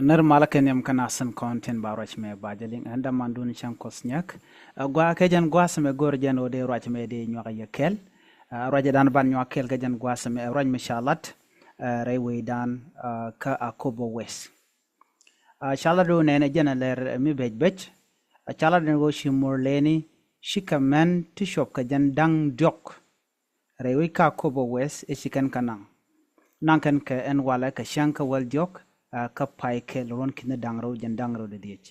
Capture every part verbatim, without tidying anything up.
Nir malä kɛ nhiam kä nasin kɔn tin ba ruac mɛ ba jɛ liŋ, ɛn däman dun cäŋ Kuɔth nyäk. Ɛ, gua kɛ jɛn gua̱a̱th mɛ go̱r jɛn ɣöö dee ruac mɛ dee nyuak yɛ kɛl. Ɛ, ruac dan ban nyuak kɛl kɛ jɛn gua̱a̱th mɛ, ɛ, ruac mɛ ca lat, ɛ, rɛy wecdan, ɛ, kä Akobo West. Ɛ, ca lat ɣöö nɛnɛ jɛn ɛ lɛr, ɛ, mi bec bec. Ɛ, ca lat ni ɣöö ci Murleni, ci kɛ mɛn ti cuɔp kɛ jɛn da̱ŋ diɔ̱k rɛy wec kä Akobo West ɛ ci kɛn kɛ naŋ. Naŋ kɛn kɛ ɛn walɛ kɛ cäŋ kä wäl diɔ̱k, ɛ, kä pay kɛl ruɔ̱n ki̱ni da̱ŋ rɛw jɛn da̱ŋ rɛw dee dhiec.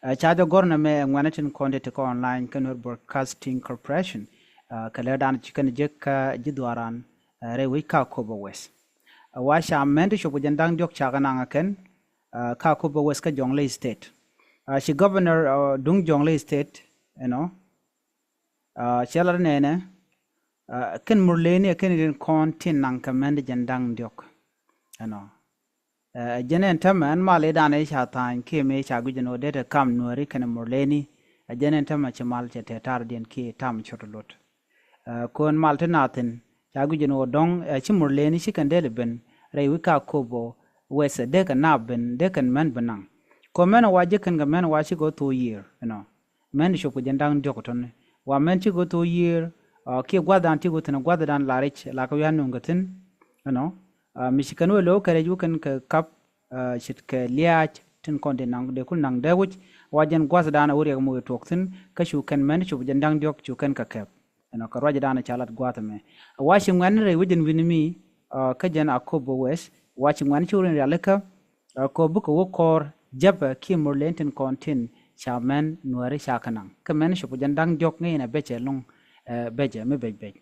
Ɛ, ca jɛ gɔ̱r nɛmɛ ɛ ŋuɛ̈ni tin kɔn dee ti kä online kä Nuer Broadcasting Corporation, ɛ, kɛ lɛr dan ci kɛn jek kä ji̱ dhuaaran, ɛ, rɛy wec kä Akobo West. Ɛ, wa ca mɛn ti cuɔp kɛ jɛn da̱ŋ diɔ̱k ca kɛ naŋ ɛ kɛn, ɛ, kä Akobo West kä Jonglei State. Ɛ, ci governor, ɛ, duŋ Jonglei State, you know, Ɛ, cɛ lat nɛnɛ, ɛ, kɛn Murleni ɛ kɛn tin kɔn tin naŋ kɛ mɛn di jɛn da̱ŋ diɔ̱k. Ɛnɔ. Ɛ, jɛn ɛn tämɛ ɛn mal i̱ dan i̱ ca tha̱a̱ny kiɛ mëë ca guic ɛn ɣöö dee te kam Nuääri kɛnɛ Murleni. Ɛ, jɛn ɛn tämɛ ci mal cɛ tɛt ta̱rdiɛn kiɛ tam cot luɔt. Ɛ, kɔn mal ti naathin ca guic ɛn ɣöö dɔ̱ŋ, ɛ, ci Murleni ci kɛn dee li ben rɛy wi̱c kä Akobo West, dee kɛ naap ben, dee kɛn mɛn bi naŋ. Kɔn mɛn ɛ wa ji̱ kɛn kɛ mɛn ɛ wa ci kɛ thok yiër, you know. Mɛn ti cuɔp kɛ jɛn da̱ŋ diɔ̱k tɔ̱ni. Wa mɛn cikɛ thok yiër, ɛ, kiɛ gua̱thdan cikɛ thi̱n gua̱thdan la rɛc la kɛ wi̱i̱ a nuŋ kɛ thi̱n, you know. Ɛ, mi ci kɛn wee lo̱k kɛ rɛc wä kɛn kɛ kap, ɛ, ce̱tkɛ liaac tin kɔn dee naŋ dee kul naŋ dee wi̱c. Wa jɛn gua̱thdan a wä riɛk mi wee tuɔɔk thi̱n kä cu kɛn mɛn ti cuɔp jɛn da̱ŋ diɔ̱k cu kɛn kɛ kɛp. You know, kɛ ruacdan ca lat gua̱a̱th ɛmɛ. Wa ci ŋuɛ̈tni rɛy wec jɛn wi̱ni mi, ɛ, kä jɛn Akobo West, wa ci ŋuɛ̈tni ci wä rin rialikä, Ɛ, kɛ ɣöö bikɛ wä kɔr jäpɛ kiɛ Murleni tin kɔn tin ca mɛn Nuääri ca kɛ naŋ. Kä mɛn cuɔp jɛn da̱ŋ diɔ̱k ŋäcnɛ becɛ lo̱ŋ, ɛ, becɛ mi bec bec.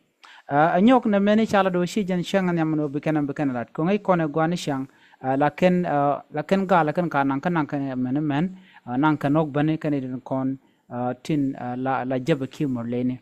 Ɛ, ɛ nyɔk nɛ mɛn i̱ ca lat ɣöö ci jɛn cäŋ nhiam ɛn ɣöö bi kɛn bi kɛn lat. Kɛ ɣöö ŋäc kɔn ɛ gɔaa ni cäŋ, ɛ, la kɛn, ɛ, la kɛn gal la kɛn ka naŋ kä naŋ kɛn mɛn mɛn, ɛ, naŋ kɛn ɣɔ̱k bäni kɛn i̱ tin kɔn, ɛ, tin, ɛ, la, la jäpɛ kiɛ Murleni.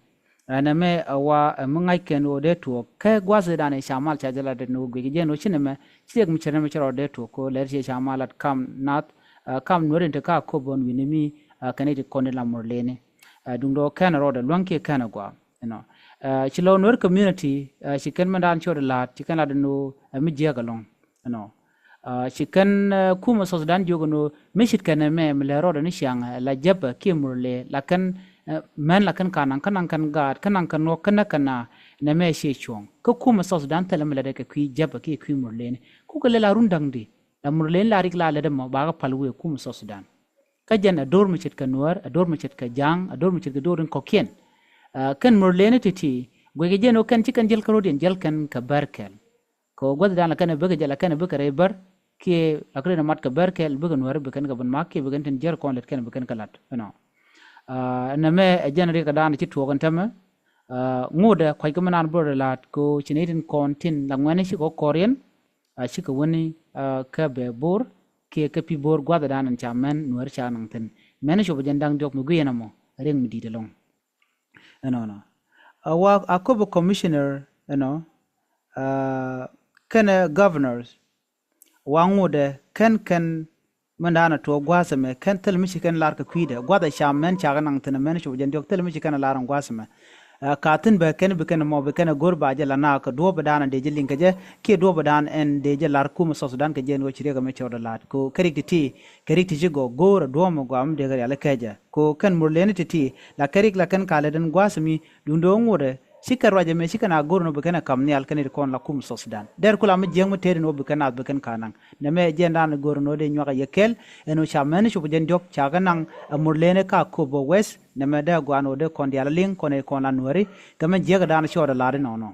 Ɛn ɛmɛ ɛ wa ɛ mi ŋa̱c kɛn ɣöö dee tuɔɔk kɛ gua̱thdan ɛ ca mal ca jɛ lat ni ɣöö guic jɛn ɣöö ci nɛmɛ ci riɛk mi cɛ nɛmɛ cɛ rɔ dee tuɔɔk kɛ ɣöö lɛr ci ca mal lat kam nath, ɛ, kam Nuääri in te kä Akobo wi̱ni mi, ɛ, kɛn i̱ ti kɔn i̱ la Murleni. Ɛ, duundɛ ɣöö kɛn rɔɔdɛ luäŋ kiɛ kɛn gɔaa, you know. Ɛ, ci lɔ Nuer community, ɛ, ci kɛn mɛndan ci rɔɔdɛ la̱a̱t ci kɛn lat ni ɣöö ɛ mi jiääk ɛlɔ̱ŋ, you know. Ɛ, ci kɛn, ɛ, kumɛ South Sudan jiök ɛn ɣöö mi ce̱tkɛ nɛmɛ mi lɛ rɔɔdɛ ni ciaŋ, ɛ, la jäpɛ kiɛ Murle la kɛn, ɛ, mɛn la kɛn ka naŋ kä naŋ kɛn gaat kä naŋ kɛn ɣɔ̱k kä näk kɛn na nɛmɛ ciɛ cuɔ̱ɔ̱ŋ. Kä kumɛ South Sudan thilɛ mi lɛ dee kɛ kui̱ jäpɛ kiɛ kui̱ Murleni. Kukɛ lɛ la run da̱ŋ di la Murleni la rik la lɛ dee mɔ bakɛ pal wëë kumɛ South Sudan. Kä jɛn ɛ do̱r mi ce̱tkɛ Nuäär, ɛ do̱r mi ce̱tkɛ Ja̱a̱ŋ, ɛ do̱r mi ce̱tkɛ do̱r in kɔ̱kiɛn. Ɛ, kɛn Murleni ti̱ti̱ guic jɛn ɣöö kɛn ci kɛn jäl kä ro̱diɛn jäl kɛn kɛ bär kɛl. Kɛ ɣöö gua̱thdan la kɛn ɛ bikɛ jɛ la kɛn ɛ bikɛ rɛy bär kiɛ la kɛ rɛy mat kɛ bär kɛl bikɛ Nuääri bikɛn kɛ ben mak kiɛ bikɛn tin jiär kɔn lät kɛn bikɛn kɛ lat, you know. Ɛ, nɛmɛ ɛ jɛn riɛkdan ci tuɔɔk ɛn tämɛ. Ɛ, ŋotdɛ kua̱ckɛ mi naan bä rɔ la̱a̱t kɛ ɣöö ci nɛy tin kɔn tin la ŋuɛ̈tni cikɛ kɔr yɛn, ɛ, cikɛ wäni, ɛ, kä bɛ bo̱r kiɛ kä pi̱ bo̱r gua̱thdan ɛn ca mɛn Nuääri ca naŋ thi̱n. Mɛn cuɔp jɛn da̱ŋ diɔ̱k mi gui̱c ɛn ɛmɔ riɛk mi di̱i̱t ɛlɔ̱ŋ. Ɛnɔnɔ. Ɛ, wa Akobo commissioner, you know, ɛ, kɛnɛ governors, wa ŋotdɛ kɛn kɛn mɛndan ɛ tuɔɔk gua̱a̱th ɛmɛ kɛn thil mi ci kɛn lar kɛ kui̱dɛ gua̱th ɛ ca mɛn ca kɛ naŋ thi̱n ɛ mɛn cuɔp jɛn diɔ̱k thil mi ci kɛn lar ɛn gua̱a̱th ɛmɛ. Ɛ, ka thi̱n bɛ kɛn bi kɛn mɔ bi kɛn ɛ go̱r ba jɛ la na kɛ duɔ̱ɔ̱pdan dee jɛ liŋ kɛ jɛ kiɛ duɔ̱ɔ̱pdan ɛn dee jɛ lar kumɛ South Sudan kɛ jɛ ɛn ɣöö ci riɛk ɛmɛ cɛ rɔ la̱a̱t kɛ ɣöö kɛ rik ti̱ti̱ kɛ rik ti ci gɔɔ go̱o̱r ɛ duɔ̱ɔ̱p mi gɔaa mi dee kɛ rial kɛ jɛ. Kɛ ɣöö kɛn Murleni ti̱ti̱ la kɛ rik la kɛn ka lät ɛn gua̱a̱th mi duundɛ ɣöö ŋotdɛ ci kɛn ruac ɛmɛ ci kɛn a go̱o̱r ɛn ɣöö bi kɛn ɛ ka̱m nhial kɛn ɛ ti kɔn la kumɛ South Sudan. Dɛr kula mi jiäk mi tëëd ɛn ɣöö bi kɛn naath bi kɛn ka naŋ. Nɛmɛ jɛn dan go̱o̱r ɛn ɣöö dee nyuak ɛ yɛ kɛl ɛn ɣöö ca mɛn cuɔp jɛn diɔ̱k ca kɛ naŋ ɛ Murleni kä Akobo West. Nɛmɛ dee gɔaa ɛn ɣöö dee kɔn diaal liŋ kɔn ɛ kɔn la Nuääri kɛ mɛn jiäk ɛ dan ci ɣɔt ɛ la̱a̱t inɔnɔ.